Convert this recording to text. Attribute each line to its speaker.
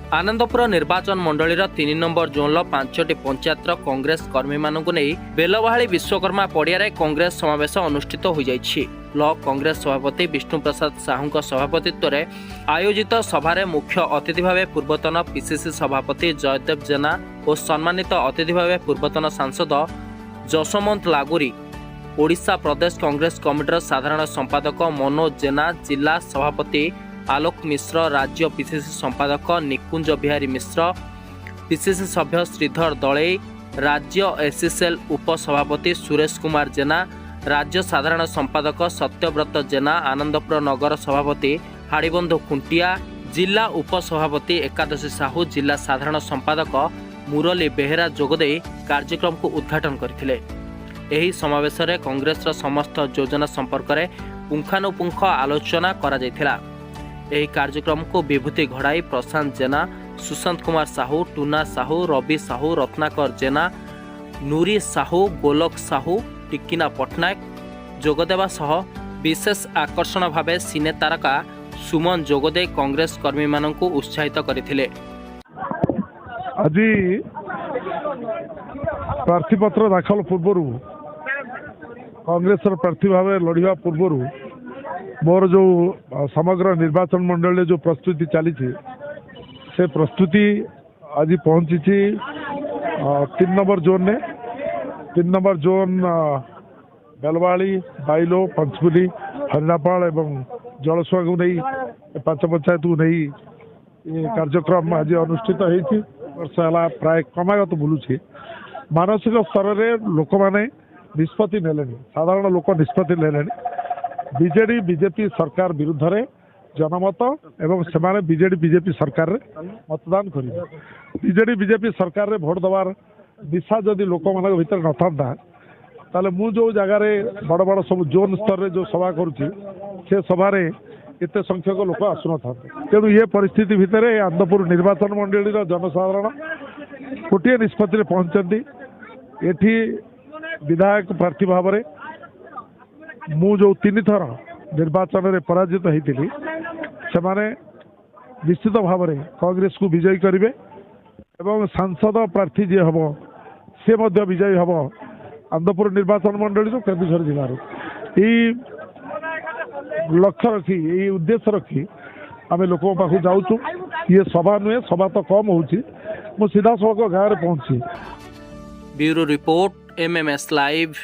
Speaker 1: ଆନନ୍ଦପୁର ନିର୍ବାଚନ ମଣ୍ଡଳୀର 3 ନମ୍ବର ଜୋନ୍ର ପାଞ୍ଚଟି ପଞ୍ଚାୟତର କଂଗ୍ରେସ କର୍ମୀମାନଙ୍କୁ ନେଇ ବେଲବାହାଳି ବିଶ୍ୱକର୍ମା ପଡ଼ିଆରେ କଂଗ୍ରେସ ସମାବେଶ ଅନୁଷ୍ଠିତ ହୋଇଯାଇଛି। ବ୍ଲକ କଂଗ୍ରେସ ସଭାପତି ବିଷ୍ଣୁପ୍ରସାଦ ସାହୁଙ୍କ ସଭାପତିତ୍ୱରେ ଆୟୋଜିତ ସଭାରେ ମୁଖ୍ୟ ଅତିଥି ଭାବେ ପୂର୍ବତନ ପିସିସି ସଭାପତି ଜୟଦେବ ଜେନା ଓ ସମ୍ମାନିତ ଅତିଥି ଭାବେ ପୂର୍ବତନ ସାଂସଦ ଯଶୋମନ୍ତ ଲାଗୁରୀ, ଓଡ଼ିଶା ପ୍ରଦେଶ କଂଗ୍ରେସ କମିଟିର ସାଧାରଣ ସମ୍ପାଦକ ମନୋଜ ଜେନା, ଜିଲ୍ଲା ସଭାପତି ଆଲୋକ ମିଶ୍ର, ରାଜ୍ୟ ପିସିସି ସମ୍ପାଦକ ନିକୁଞ୍ଜ ବିହାରୀ ମିଶ୍ର, ପିସିସି ସଭ୍ୟ ଶ୍ରୀଧର ଦଳେଇ, ରାଜ୍ୟ ଏସ୍ସି ସେଲ୍ ଉପସଭାପତି ସୁରେଶ କୁମାର ଜେନା, ରାଜ୍ୟ ସାଧାରଣ ସମ୍ପାଦକ ସତ୍ୟବ୍ରତ ଜେନା, ଆନନ୍ଦପୁର ନଗର ସଭାପତି ହାଡ଼ିବନ୍ଧୁ ଖୁଣ୍ଟିଆ, ଜିଲ୍ଲା ଉପସଭାପତି ଏକାଦଶୀ ସାହୁ, ଜିଲ୍ଲା ସାଧାରଣ ସମ୍ପାଦକ ମୁରଲୀ ବେହେରା ଯୋଗଦେଇ କାର୍ଯ୍ୟକ୍ରମକୁ ଉଦ୍ଘାଟନ କରିଥିଲେ। ଏହି ସମାବେଶରେ କଂଗ୍ରେସର ସମସ୍ତ ଯୋଜନା ସମ୍ପର୍କରେ ପୁଙ୍ଖାନୁପୁଙ୍ଖ ଆଲୋଚନା କରାଯାଇଥିଲା। ଏହି କାର୍ଯ୍ୟକ୍ରମକୁ ବିଭୂତି ଘଡ଼ାଇ, ପ୍ରଶାନ୍ତ ଜେନା, ସୁଶାନ୍ତ କୁମାର ସାହୁ, ଟୁନା ସାହୁ, ରବି ସାହୁ, ରତ୍ନାକର ଜେନା, ନୁରି ସାହୁ, ଗୋଲକ ସାହୁ, ଟିକିନା ପଟ୍ଟନାୟକ ଯୋଗଦେବା ସହ ବିଶେଷ ଆକର୍ଷଣ ଭାବେ ସିନେ ତାରକା ସୁମନ ଯୋଗଦେଇ କଂଗ୍ରେସ କର୍ମୀମାନଙ୍କୁ ଉତ୍ସାହିତ କରିଥିଲେ।
Speaker 2: ଆଜି ପ୍ରାର୍ଥୀପତ୍ର ଦାଖଲ ପୂର୍ବରୁ, କଂଗ୍ରେସର ପ୍ରାର୍ଥୀ ଭାବେ ଲଢ଼ିବା ପୂର୍ବରୁ ମୋର ଯେଉଁ ସମଗ୍ର ନିର୍ବାଚନ ମଣ୍ଡଳୀରେ ଯେଉଁ ପ୍ରସ୍ତୁତି ଚାଲିଛି, ସେ ପ୍ରସ୍ତୁତି ଆଜି ପହଞ୍ଚିଛି 3 ନମ୍ବର ଜୋନ୍ରେ। 3 ନମ୍ବର ଜୋନ୍ ବେଲବାଳି, ବାଇଲୋ, ପଞ୍ଚପୁଲି, ହରିଣାପାଳ ଏବଂ ଜଳସୁଆକୁ ନେଇ, ଏ ପାଞ୍ଚ ପଞ୍ଚାୟତକୁ ନେଇ ଏ କାର୍ଯ୍ୟକ୍ରମ ଆଜି ଅନୁଷ୍ଠିତ ହେଇଛି। ବର୍ଷ ହେଲା ପ୍ରାୟ କ୍ରମାଗତ ବୁଲୁଛି। ମାନସିକ ସ୍ତରରେ ଲୋକମାନେ ନିଷ୍ପତ୍ତି ନେଲେଣି, ସାଧାରଣ ଲୋକ ନିଷ୍ପତ୍ତି ନେଲେଣି ବିଜେଡି ବିଜେପି ସରକାର ବିରୁଦ୍ଧରେ ଜନମତ ଏବଂ ସେମାନେ ବିଜେଡି ବିଜେପି ସରକାରରେ ମତଦାନ କରିବେ। ବିଜେଡି ବିଜେପି ସରକାରରେ ଭୋଟ ଦେବାର ନିଶା ଯଦି ଲୋକମାନଙ୍କ ଭିତରେ ନଥାନ୍ତା, ତାହେଲେ ମୁଁ ଯେଉଁ ଜାଗାରେ ବଡ଼ ବଡ଼ ସବୁ ଜୋନ୍ ସ୍ତରରେ ଯେଉଁ ସଭା କରୁଛି, ସେ ସଭାରେ ଏତେ ସଂଖ୍ୟକ ଲୋକ ଆସୁନଥାନ୍ତେ। ତେଣୁ ଇଏ ପରିସ୍ଥିତି ଭିତରେ ଆନନ୍ଦପୁର ନିର୍ବାଚନ ମଣ୍ଡଳୀର ଜନସାଧାରଣ ଗୋଟିଏ ନିଷ୍ପତ୍ତିରେ ପହଞ୍ଚିଛନ୍ତି। ଏଠି ବିଧାୟକ ପ୍ରାର୍ଥୀ ଭାବରେ ମୁଁ ଯେଉଁ ତିନିଥର ନିର୍ବାଚନରେ ପରାଜିତ ହେଇଥିଲି, ସେମାନେ ନିଶ୍ଚିତ ଭାବରେ କଂଗ୍ରେସକୁ ବିଜୟୀ କରିବେ ଏବଂ ସାଂସଦ ପ୍ରାର୍ଥୀ ଯିଏ ହେବ, ସେ ମଧ୍ୟ ବିଜୟୀ ହେବ ଆନନ୍ଦପୁର ନିର୍ବାଚନ ମଣ୍ଡଳୀରୁ, କେନ୍ଦୁଝର ଜିଲ୍ଲାରୁ। ଏଇ ଲକ୍ଷ୍ୟ ରଖି, ଏଇ ଉଦ୍ଦେଶ୍ୟ ରଖି ଆମେ ଲୋକଙ୍କ ପାଖକୁ ଯାଉଛୁ। ଇଏ ସଭା ନୁହେଁ, ସଭା ତ କମ୍ ହେଉଛି, ମୁଁ ସିଧାସଳଖ ଗାଁରେ ପହଞ୍ଚି
Speaker 1: ବ୍ୟୁରୋ ରିପୋର୍ଟ, ଏମ୍ଏମ୍ଏସ୍ ଲାଇଭ୍।